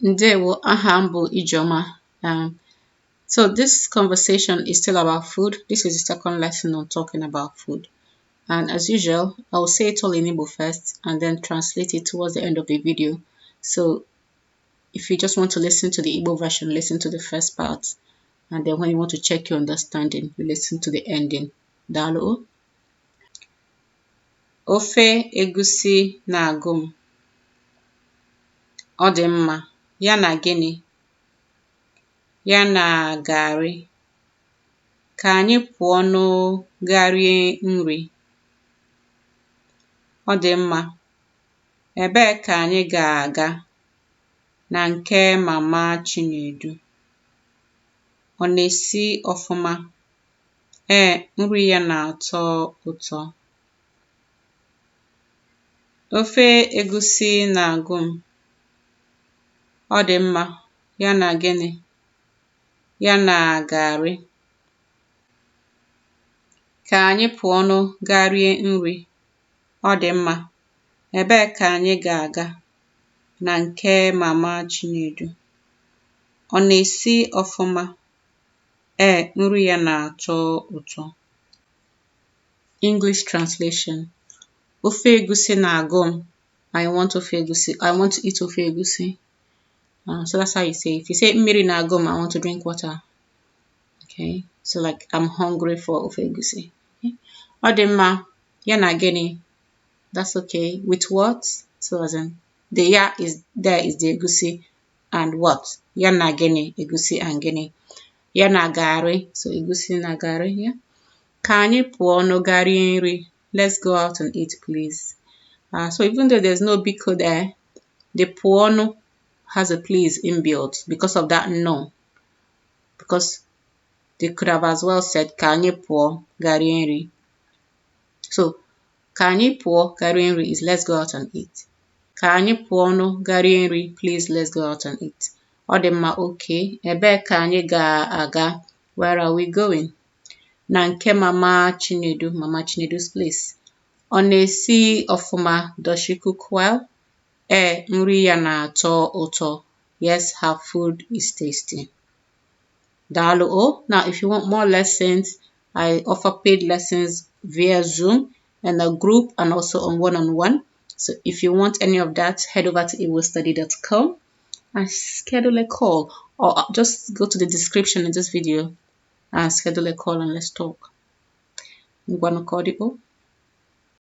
Ndewo, aha m bụ Ijeoma. So this conversation is still about food. This is the second lesson on talking about food. And as usual, I will say it all in Igbo first and then translate it towards the end of the video. So if you just want to listen to the Igbo version, listen to the first part. And then when you want to check your understanding, you listen to the ending. Daalụ. Ofe egusi na-agụ m. Ọ dị mma. Ya na gịnị? Ya na garị. Ka anyị pụọ nụ gaa rie nri. Ọ dị mma. Ebee ka anyị ga-aga? Na nke Mama Chinedu. Ọ na-esi ọfụma? Ee, nri ya na-atọ ụtọ. Ofe egusi na-agụ m. Ọ dị mma. Ya na gịnị? Ya na garị. Ka anyị pụọ nụ gaa rie nri. Ọ dị mma. Ebee ka anyị ga-aga? Na nke Mama Chinedu. Ọ na-esi ọfụma? Ee, nri ya na-atọ ụtọ. English translation. Ofe egusi na-agụ m. I want ofe egusi. I want to eat ofe egusi. So that's how you say. If you say mmiri na-agụ m, I want to drink water. Okay. So like, I'm hungry for ofe egusi. Okay. Ọ dị mma. Ya na gịnị? That's okay. With what? So as in the ya is there is the egusi and what? Ya na gịnị? Egusi and gịnị? Ya na garị. So egusi na garị, yeah. Ka anyị pụọ nụ gaa rie nri. Let's go out and eat, please. So even though there's no biko there, the pụọ nụ has a please inbuilt because of that nụ. Because they could have as well said ka anyị pụọ gaa rie nri. So ka anyị pụọ gaa rie nri is let's go out and eat. Ka anyị pụọ nụ gaa rie nri, please let's go out and eat. Ọ dị mma, okay. Ebee ka anyị ga-aga? Where are we going? Na nke Mama Chinedu, Mama Chinedu's place. Ọ na-esi ọfụma? Does she cook well? Ee, nri ya na-atọ ụtọ. Yes, her food is tasty. Daalụ o. Now, if you want more lessons, I offer paid lessons via Zoom and a group and also on one-on-one. So if you want any of that, head over to igbostudy.com and schedule a call, or just go to the description in this video and schedule a call and let's talk. Ngwanụ, ka ọ dị o.